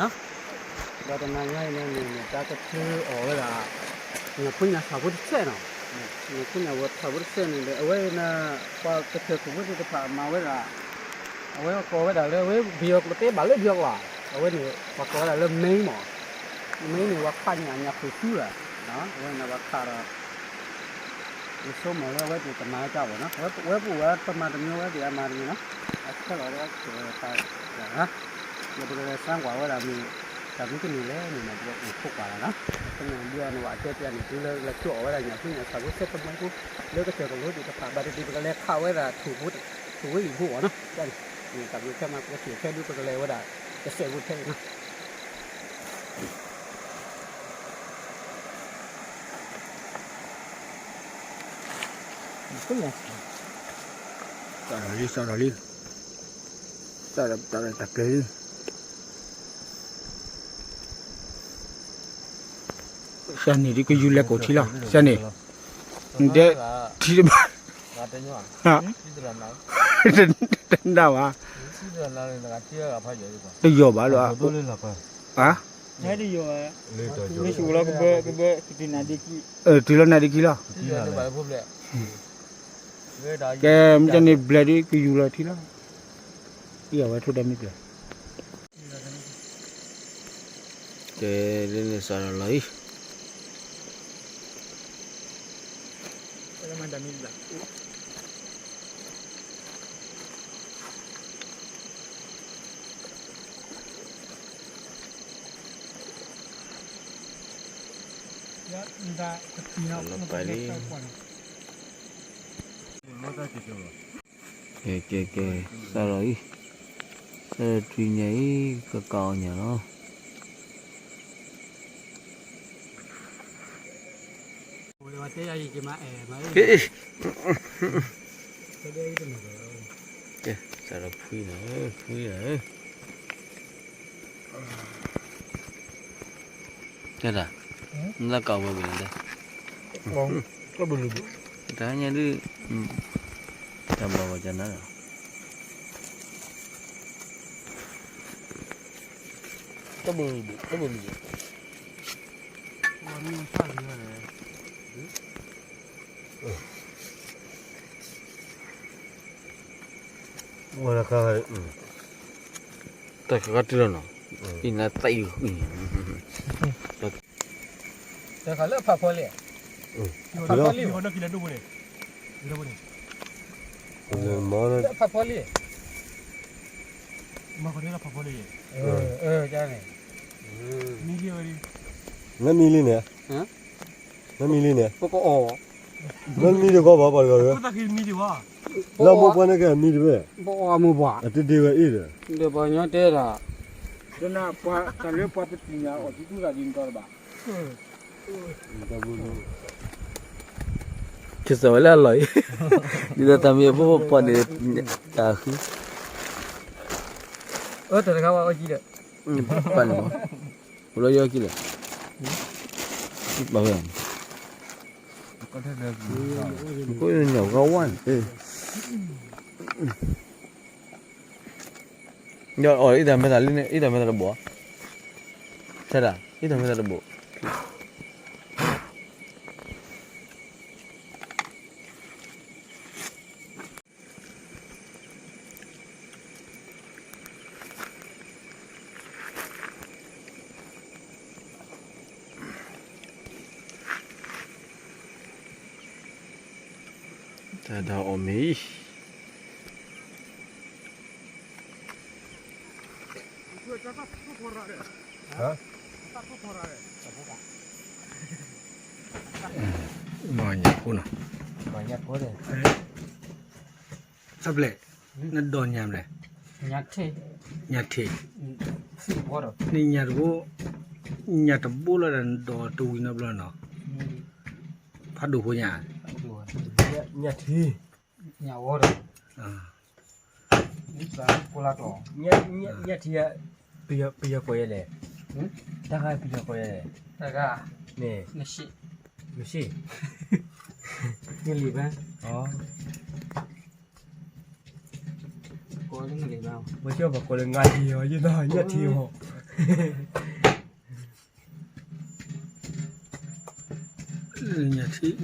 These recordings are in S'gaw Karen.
နီၤ, ဒီးတနၤညါအံၤန့ၣ်န့ၣ် တၢ်ကထုးအီၤဝဲဒၣ် ညၣ်ဖိညၣ်ဆၣ်ဖိတစဲးနီၤ, ညၣ်ဖိညၣ်ဝဲဆၣ်ဖိတစဲးန့ၣ်ဒီး အဝဲန့ၣ် ပှၤကစၢၢ်ခိၣ်ဖိသ့ၣ်တဖၣ်မၤဝဲဒၣ် အဝဲကိးဝဲဒၣ်လၢ အဝဲပယီၤကျိာ်တဲဘၣ်လၢပယီၤကျိာ် အဝဲန့ၣ် ပှၤကိးဝဲဒၣ်လၢ မ့ၣ်မး, မ့ၣ်န့ၣ် ပှၤခးညၣ် ညၣ်ခိၣ်ဆူလီၤ, အဝဲန့ၣ်ပှၤခးဒီး ယဆိကမိၣ်လၢအဝဲသ့ၣ်ကမၤတၢ်ဘၣ်နီၤ, ဝဲပူၤဝဲပမၤတမံၤဝဲသ့ၣ်အမၤတမံၤနီၤ, အခဲလီၤလၢအခိၣ်တၢ် ဒီးပကလဲၤစၢကွၢ်ဝဲဒၣ်မ့ၢ် တၢ်မနုၤတမံၤလဲၣ်န့ၣ် ပကအိၣ်ခိးကွၢ်လီၤနီၤ, အဃိန့ၣ် ဒ်အံၤန့ၣ် ဝဲတဲပျးန့ၣ် တုၤလၢလဲၤထုးအီၤဝဲဒၣ်ညၣ်ဖိညၣ်ဆၣ်ဖိစဲးတမှဲဖိ လၢကစၢၢ်ကလိသ့ၣ်တဖၣ် ဘၣ်တဒုး ပကလဲၤခးဝဲဒၣ် ထိၣ်ဖိအံၤဖိအီၤနီၤ, န့ၣ် တၢ်ဘျုးခဲမး ပကထံၣ်ခဲဒုး ပကလဲၤဝဲဒၣ် ကစဲးဖိထဲအံၤနီၤ. စးထီၣ်လံ စးထီၣ်လံ စးထီၣ်တၢ်ပျဲလံ, စးန့ၣ်ဒ်ကယူၤလဲၤကိးထံလီၤ စးန့ၣ်, ဒဲထံတဘၣ် တနၢ်ဘၣ်, တယီၤဘၣ်လၢ တယီၤဘၣ်, တုၤလီၤနၤဒ်ခံလီၤ, ကဲ မ့ၢ်န့ၣ်ဘျဲၣ်ဒ်ကယူၤလီၤထံလီၤ, အဝဲထိၣ်တၢ်မ့ၢ်ဘျဲၣ် ကဲ ဒ်န့ၣ်စးထီၣ်လီၤအံၤ လီၤပာ်လံ ကဲ ကဲ ကဲ စးထီၣ်အံၤ စးထီၣ်ထွံညါအံၤ ကကးအီၣ်ညၣ်လီၤ ကဲ စးထီၣ်ဖှံနၤ ဖှံနၤ တဲဒၣ် နလၢကးဝဲဘၣ်န့ၣ် တၢ်ညါဒုး တၢ်ဘၣ်ဝဲကနၤ တဘၣ် တဘၣ် ဝဲလၢခါ တၢ်ကကတုၤလီၤနီၤ အံၤနသးအံၤ တၢ်ခါလၢဖးဖီလံ ဖးဖီလံ ဖးဖီလံ မ့ၢ်လံန့ၣ် မ့ၢ်လံန့ၣ် ပကအီၣ် မ့ၢ်မံတကီဘၣ် ပှၤတဂၤ လၢမိၢ်ပှၢ်န့ၣ်ကဲမံတဘ့ၣ် ပအီၣ်မိၢ်ပှၢ် အတဒ့ဝဲအ့ၣ်ဒီး ဒီးပှၤကညီတဲဒၣ် တနၢ်ပှၤတၢ်လၢပှၤပသ့ၣ်ညါအီၤ တတူၢ်တၢ်ဒ်န့ၣ်တဘၣ် ကစၢ်ဝဲလၢအလီၢ်အံၤ ဒ်သိးတၢ်မ့ၢ်အဖိဖိပှၢ်န့ၣ် တၢ်ဃံ အၢ တၢ်တခါဝဲအီၣ်ကံဒီး ပၢ်န့ၣ်မး ပလီယီကံလဲၣ် ပၢ်ဝဲ ကိးညၣ်ဂီဝါန့ၣ် ဒီးအီၣ်အံၤတၢ်မဲာ်သၣ်လံန့ၣ် အံၤတၢ်မဲာ်သၣ်တဘိၣ် ထဲဒၣ် အံၤတၢ်မဲာ်သၣ်တဘိၣ် တၢ်ဒၣ်အီၣ်မ့ၢ်အံၤ မၤညၣ်ဖိနီၤ မၤညၣ်ဖိဒီး အဘျဲၣ် နဒိးညၣ်ဘျဲၣ် ညၣ်ထံ ညၣ်ထံ နညၣ်တဘိ ညၣ်တဘိလီၤဒီး နဒိးတဝံၤနီတဘျီနီၤ ဖးဒိၣ်ဖိညၣ် ညၣ်ထံ ညၣ်ဝီဒီး ကိလၢကီၢ် ညၣ်ထံ ပယီၤကိးယဲလဲၣ် တၢ်ဂၤပယီၤကိးယဲလဲၣ် တၢ်ဂၤ န့ၣ် မ့ၢ်စ့ၢ် နလံၤဘၣ် ကိးလၢနလံၤဘၣ် မ့ၢ်စ့ၢ်ဘၣ်ကိးလၢငါထံအီၤ ယသးညၣ်ထံအီၤ ည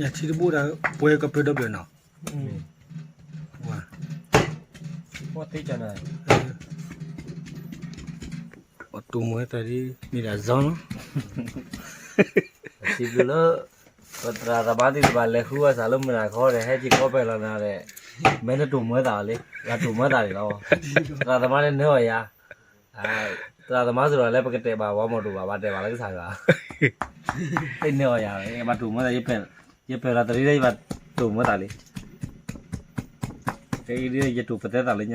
ၣ်ထံတဘိၣ်ဒၣ် ပှဲၤကပၢၢ်ဒီဘ့ၣ်နီၤ, ပှၤတိၢ်မွဲတၢ်ဒ်မ့ၢ်ဒၣ်ဇီနီၤ, စံးဘျုးလၢ ပသရၣ်သမါသ့ၣ်တဖၣ်လဲၤဃုအီၣ်စၢ်လၢမုၢ်နၤခီဒီး ဟဲက့ၤကီးပဲာ်လီၤနၤဒီး မ့ၢ်နတိၢ်မွဲသးအီၤလံ, ယတိၢ်မွဲသးန့ၣ်လီၤ, သရၣ်သမါန့ၣ်နၢအီၣ်ယၤ သရၣ်သမါစ့ၢ်ကီးလၢပကတဲဘၣ်ဝဲမီၢ်တူၣ်ဘၣ် ဘၣ်တဲဘၣ်လၢကစၢ်ယွၤ, တနၢအီၣ်ယၤ ယဘၣ်တိၢ်မွဲသး, ယပဲာ်လီၤတရံးလၢယဘၣ်တိၢ်မွဲသးလံ, ခဲအံၤဒ်ယတိၢ်ပသဲသးလၢည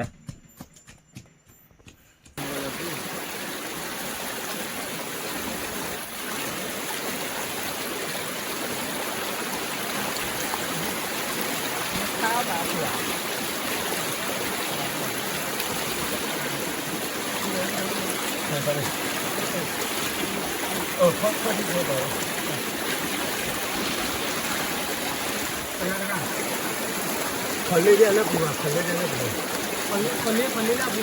ါ နမ့ၢ်ဝဲပီၢ်လၢၤဘၣ်န့ၣ်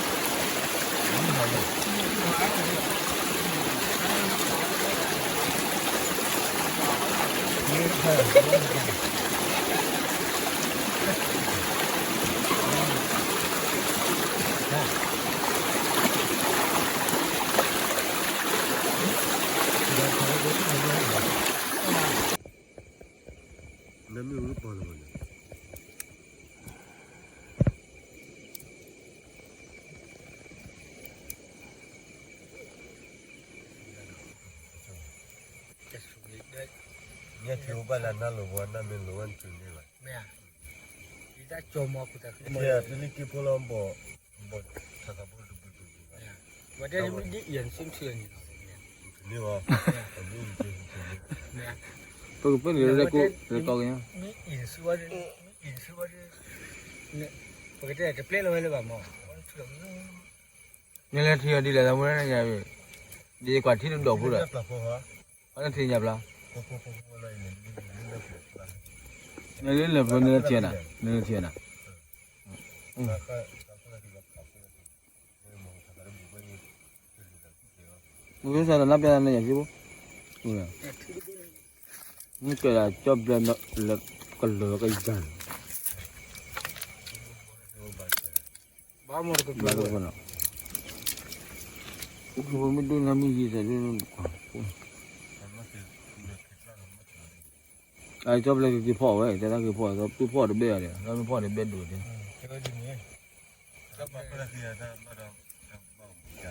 ညၣ်ထံအိၣ်ဘၣ်လၢနၢ်လိၤဝဲ နၢ်မ့ၢ်လိၤဝဲနတုၤန့ၣ်ဘၣ်, မ့ၢ်ဧါ, ယတၢ်ကၠီမီၤခိၣ်တၢ်ဃံမီၤ, ဖဲလံက့ဖိလီၤဘီၣ်, ဘီၣ်ထးသးဘိတဘုဘုဘုဘၣ်, ဝဲတဲမ့ၢ်ဒ်အံၤနစုထံအံၤန့ၣ်လီၤ, န့ၣ်ဘၣ်, ပကပၢနုာ်လၢကိးကညီ, မ့ၢ်အံၤနစုဝဲဒၣ်, မ့ၢ်အံၤနစုဝဲဒၣ်, ပကတဲတပျဲလီၤဝဲလၢၤဘၣ်မး, နလဲၤထံၣ်အီၤဒ်လဲၣ် သးမူဒၣ်န့ၣ်ညါ, ဒ်ယကွၢ်ထံတဒိးဖိဒီး, အီနထံၣ်ညါဘျါ, နလၢလၢၢ်ဖိနလၢထံၣ်နၤ, နလၢထံၣ်နၤ, မ့ၢ်စးဒီးနၢ်ပျါနညၣ်စံဘိ, မ့ၢ်ကဲဒၣ်ကၠီဘျဲလၢကလၢာ်ကယၤ ဘၣ်မ့ၢ်တကပၢၢ်, ဘၣ်ကပၢၢ်နီၤ, ကပၢၢ်မ့ၢ်ဒိၣ်နၤမ့ၢ်ယံၤသးဒ်, အကၠီဘျဲကက့ၤဖီၣ်ဝဲ တဲတၢ်က့ၤဖီၣ် သူဖီၣ်တဘဲၣ်အီၤဒီး တၢ်မ့ၢ်ဖီၣ်တဘဲၣ်ဒိၣ်တဲ,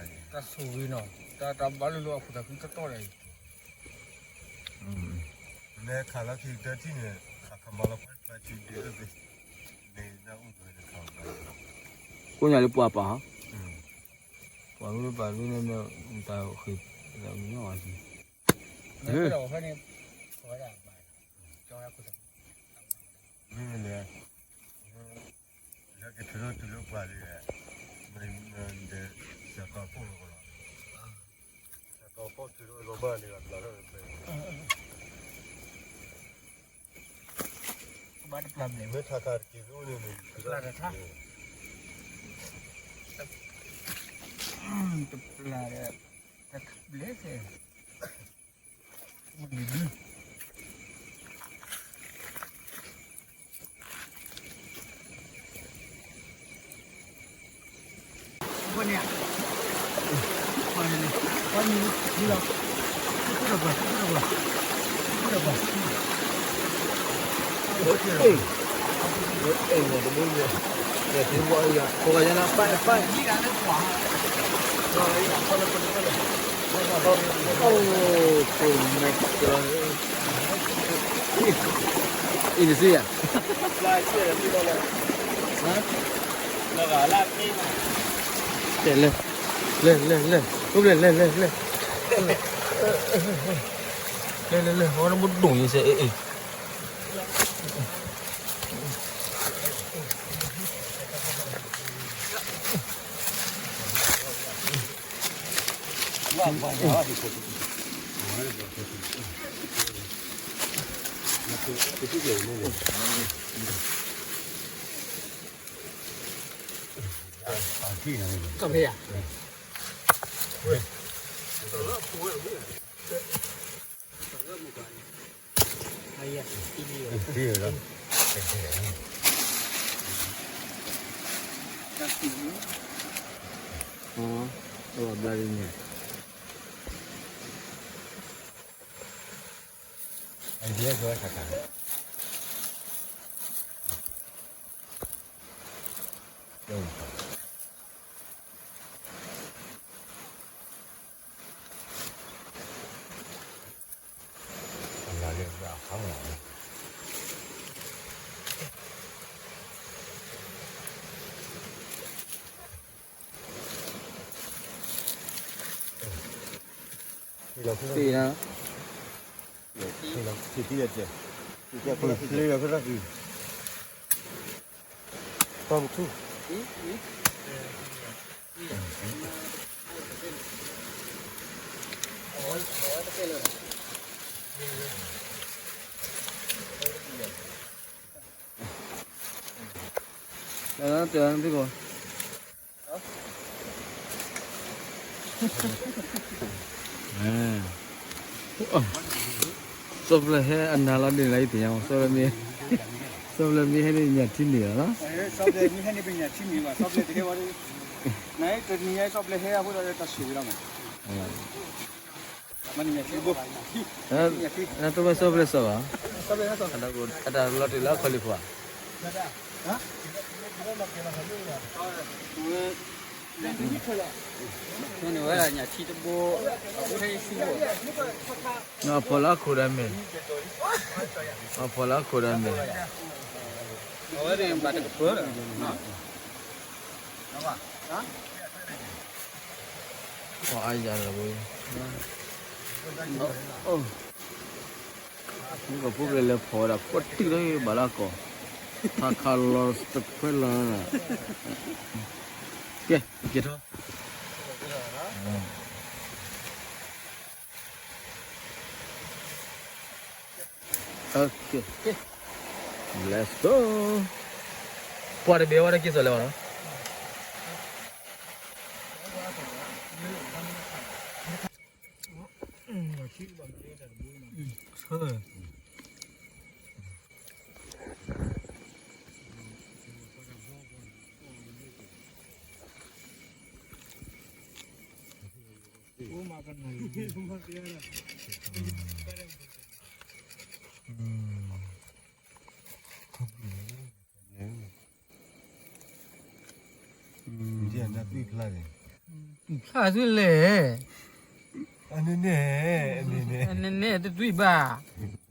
တၢ်ဆိၣ်ဂ့ၤနီၤ, တၢ်တၢ်ဘၣ်လိာ်လိာ်အခိၣ်သးခုတတီၢ်ဒီးအံၤ, နဲခးလီၤခံတထံၣ်န့ၣ်, ခးခးမၤလီၤပှၤတဖျါဆံဒုးအၢသ့, ကိးညါလၢပှၤပာ်ဟီ, ပှၤမ့ၢ်ပာ်လၢန့ၣ်, တၢ်ဃ့ၢ်, တၢ်မံၤညီၣ်အီၤ, မ့ၢ်လဲၣ်, လၢကထုးထီၣ်တုၤလၢပှၤလံ, ဒီး, စီၤကီၢ်ဖီၣ်လီၤကလီၤ, စီၤကီၢ်ဖီၣ်ထုးထီၣ်လီၤမၢ်န့ၣ် ဘၣ်တပျၢ်ဘျဲၣ်, ဘၣ်တပျၢ်ဘျဲၣ်, မ့ၢ်ထးခါတက့ၤကအိၣ်န့ၣ်န့ၣ်, တပျၢ်တထါ, တပျၢ်ဒီး, တထါဘျဲၣ်, အံၤတစံယၤ, လဲၤလဲၤလဲၤလဲၤ, လဲၤလဲၤလဲၤလဲၤ, လဲၤလဲၤလဲၤ, လဲၤလဲၤလဲၤ, အဝဲနမ့ၢ်ဒိၣ်ယစဲးအ့ၣ်အ့ၣ် ကဖဲယၤ, သ့ၣ်ညါ, သ့ၣ်တံၢ်, သ့ၣ်တံၢ်, သ့ၣ်တံၢ်, သ့ၣ်တံၢ်, သ့ၣ်တံၢ်, စီၤပျဲဟဲအနၤလီၤဒ်န့ၣ်လီၤ ယသ့ၣ်ညါ, စီၤပျဲမ့ၢ်, စီၤပျဲမ့ၢ်ဟဲန့ၣ်ညၣ်ထံန့ၢ်လီၤလီၤ, စီၤပျဲမ့ၢ်ဟဲန့ၣ်ပညၣ်ထံန့ၢ်ဘၣ်, စီၤပျဲတဟဲဝဲ, နတနံၤညါစီၤပျဲဟဲအဃိဒီးတၢ်ဆိၣ်ဂ့ၤလီၤမး နတမ့ၢ်စီၤပျဲစီၤဘၣ်, အတၢ်လီၤတ့ၢ်လၢအခီၣ်လ့ၣ်ဖိဧါ, အဖီၣ်လၢအခိၣ်ဒီးမ့ၢ်, အဖီၣ်လၢအခိၣ်ဒီးမ့ၢ် အဝဲန့ၣ်ဘၣ်တကပၢၢ်လီၤ, အယၤလီၤ, မုၢ်ကဖိပျဲလဲၤဖီၣ်ဝဲဒၣ် ကိးတံၢ်လၢဘၣ်လၢအကီၢ်, ခါခါလီၤတခွဲလီၤ, ကဲ, ကဲထီၣ် Okay, let's go. ပှၤတဘ့ၣ်ဝဲတက့ၢ်စီၤလဲၤဝဲနီၤ. ဖျါသုလဲၣ်, အန့ၣ်န့ၣ်, အန့ၣ်န့ၣ်တဒွံၣ်ဘၣ်,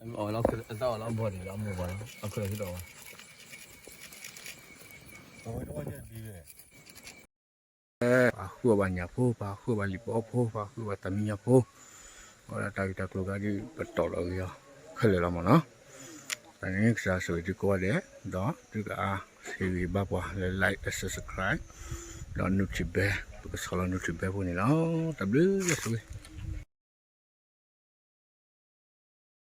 အသးအီၣ်လီၤအဘီၣ်န့ၣ်လီၤ အမိၢ်ပှၢ်လီၤ အခီၣ်လီၢ်ဟံးဒီးဝဲ ပှၤဃုအီၣ်ဘၣ်ညၣ်ဖိ, ပှၤဃုအီၣ်ဘၣ်လံာ်ပီဖိ, ပှၤဃုအီၣ်ဘၣ်တၢ်မံညီဖိ, အဝဲဒၣ်တၢ်ဂ့ၢ်တၢ်ကျိၤဂၤဒ်ပတီၢ်လီၤဂ့ၤအီၤ ခဲလၢာ်လီၤမ့ၢ်နီၤ. တၢ်န့ၣ်ကစၢ်ဆိၣ်ဂ့ၤသုကိးဂၤဒဲး, ဒီးသုကအါဟ့ၣ်ဂံၢ်ဘါပှၤလၢ like and subscribe, ဒီး notification, ပကဆီၣ်လီၤ notification ဖိန့ၣ်လီၤ. တၢ်ဘျုးဆိၣ်ဂ့ၤ